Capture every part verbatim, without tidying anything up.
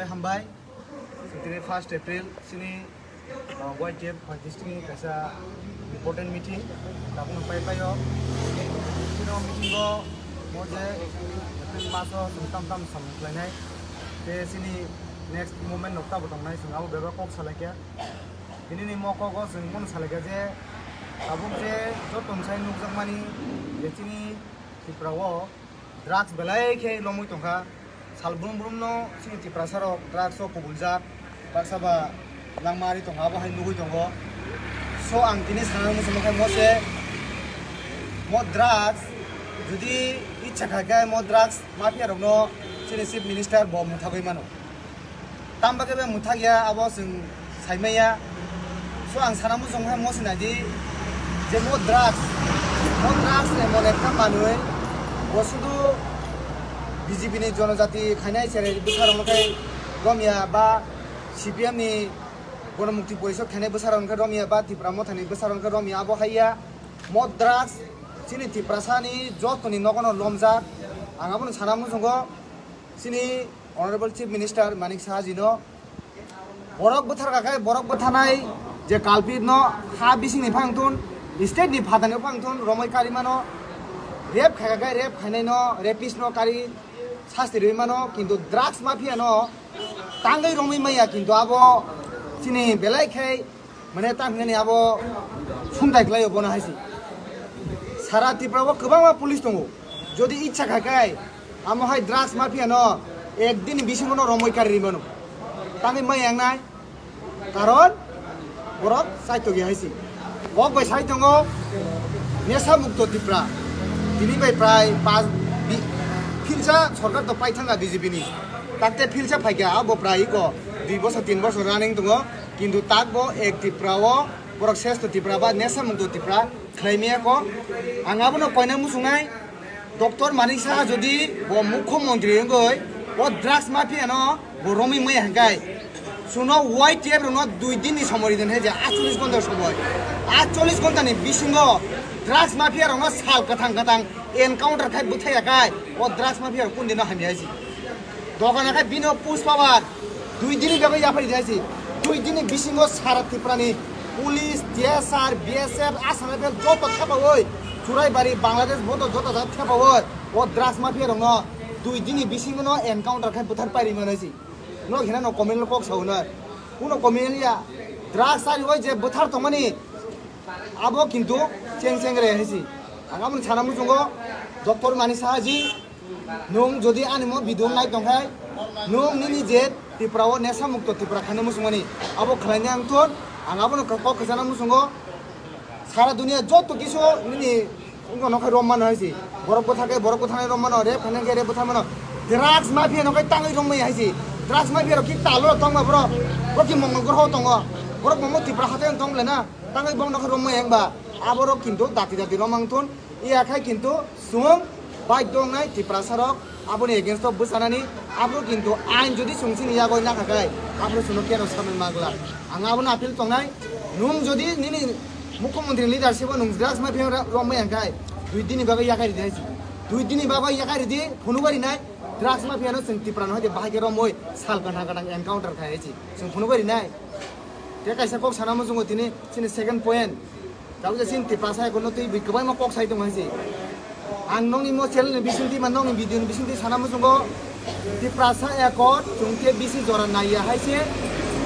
Hambai, tini first April, sini, uh, Y T F district ni kaisa important meeting, tabuk no pai paio. Sini meeting o, mo je April maso song tam tam samung khlainai, te sini next movement no tabo tongnai, song abo bebak kok salaikya. Bini ni mokok o song mono salaikya je, tabuk je joto sai nukjakmani, je chini Tripura o drugs belai khe lomwi tongkha. Sal brum brum no chini Tiprasa rok drugs o kubuljak, baksa ba langma ari tongo, abo hai nugwi tongo. So ang tini sana muchung khe mo se mo drugs jodi ichha khai khe mo drugs mafia rok no chini chief minister bo muthagwi mano. Tam bagwi be muthak ya, abo chwng saimaya. So ang sana muchung hai mo sinai di je mo drugs, mo drugs emon ekta manwi bo sudu B J P ni jonojati khainai cherai bwsarokno khai romya ba C P M ni Gonomukti Porishod khainai bwsarokno khai romya ba Tipra Mothani bwsarokno khai romya, abo haiya mo drugs chini Tiprasani jotoni nogono lomjak. Ang abono sana muchungo chini Honorable Chief Minister Manik Saha ji no borok bwthar kha khe borok bwthanai je culprit no ha bising ni phang thun, state ni phatani phang thun romoi kari mano, rape khai kha khe rape khainai no, rapist no kari sasti rwi mano, kintu drugs mafia no tangwi romwi maya, kintu abo chini belai khai mane ta hinani abo sumtai khlaio bono haisi. Sara Tripura o kwbangma police tongo, jodi ichha khai khai amo hai drugs mafia no ek din bisingo no romoi kari rimano, tangwi mai yangnai, karon borok chaitogi haisi. Kok bai sai tongo Nesa Mukto Tripura, tini bai prai pas bi-, philsa sorkar to pai thanga B J P ni, takte philsa phaikha abo prai ko dui bosor tin bosor running tongo. Kintu takbo ek Tripura o borok sresto Tripura ba Nesa Mukto Tripura khlai maya ko. Ang abono koina muchungnai, Doctor Manik Saha jodi bo mukhyamantri wngwi o drugs mafia no bo romwi maya hwnkhe, suno Y T F rokno dui din ni somoi ridin hai je aatchollish ghonta somoi, aatchollish ghonta ni bisingo drugs mafia rokno sal kwthang kwthang encounter khai bwthai ya khai o drugs mafia rok kundino hamya hai si. Dogana khe bino pushpabar dui dini bagwi yaphari jaisi. Dui dini bisingo sara Tripurani police, T S R, B S F, Assam Rifle joto thepaui, Churaibari, Bangladesh boto joto jaga thepaui o drugs mafia rokno dui dini bisingo no encounter khai bwthar pairi manaisi. No hina no communal kok sauna. Kuno communal ya drugs ari oi je bwthar tongmani abo kintu cheng cheng re haisi. Ang aboni sana muchungo Doctor Manik Saha ji, nwng jodi ani mo video nai tongkhai, nwng nini je Tripura o Nesa Mukto Tripura khaina muchungmani abo khlaina ang thon, ang abono kok khajana muchungo. Sara dunia joto kisu nini wngkha nokhai rom mano haisi. Borok bwthakhe borok bwthanai rom mano, rep khaina khe rep bwthan mano. Drugs mafia nokhai tangwi rom maya haisi. Drugs mafia rok ki talo tongma borok. Borok ki Mongol groho tongo. Borok Mongol Tripura hatai tong le na. Tangwi bong nokhai rom maya wngba. Aborok kintu dati dati rom ang thun. Iya khai kintu chwng baidhyo wngnai Tiprasa rok aboni against o bwchanani, abo kintu ain jodi chwng chini yago nakha khai, abo chwngno keno sanwi magla. Ang abono appeal tongnai, nwng jodi nini mukhyamantri leadership o nwng drugs mafia rok romwi ang khai, dui dini bagwi yakhai ridi hai si. Dui dini bagwi yakhai ridi, phunugwi rinai, drugs mafia no chwng Tripura no hai bahai khe romwi sal gana gana encounter khai hai si. Chwng phunugwi rinai. Tei kaisa kok sana muchungo tini chini second point. Tabuk je chini Tiprasa Accord no twi bwi kwbangma kok sai tongo hai se. Ang nokni mo channel ni bisingtwi ma nokni video ni bisingtwi sana muchungo Tiprasa Accord chwng tei bisi jora naiya hai se.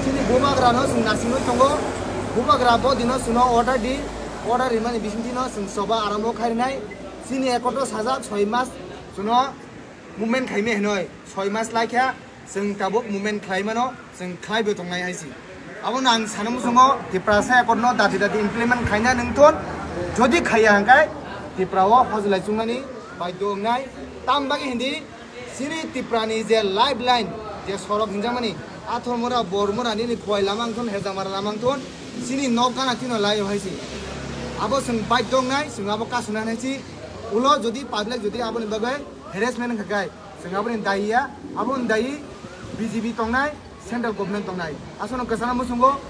Chini bubagra no chwng nasingwi tongo. Bubagra bo dino chwngno order di, order rimani bisingtwi no chwng choba arambo khai rinai. Chini accord o sajak soi mas chwngno movement khaimai hinoi soi mas laikha. Chwng tabuk movement khlai mano, chwng khlai bo tongnai hai si. Abono ang sana muchungo Tiprasa Accord no dati dati implement khaina nangthon, jodi khaiya hwnkhe Tripura o hojlai chungnani baidhyo wngnai. Tam bagwi hindi chini Tripura ni je lifeline, je sorok hinjakmani Athormura, Bormura nini Khowai lama wngthon, Hejamara lama wngthon, chini nok gana tino lai hai si. Abo chwng baidhyo wngnai, chwng abo kasuna nai si. Ulo jodi public jodi aboni bagwi harassment wngkha khe, chwng aboni dayi ya, aboni dayi B J P tongnai, central government tongnai. Aswkno kwchangma muchungo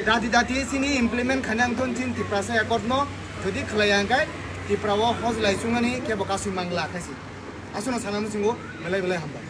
dati dati chini implement khaina wngthon chini Tiprasa Accord no jodi khlaiya hwnkhe Tripura o hojlai chungnani kebo kasui mangla khaisi. Aswkno sana muchungo belai belai hambai.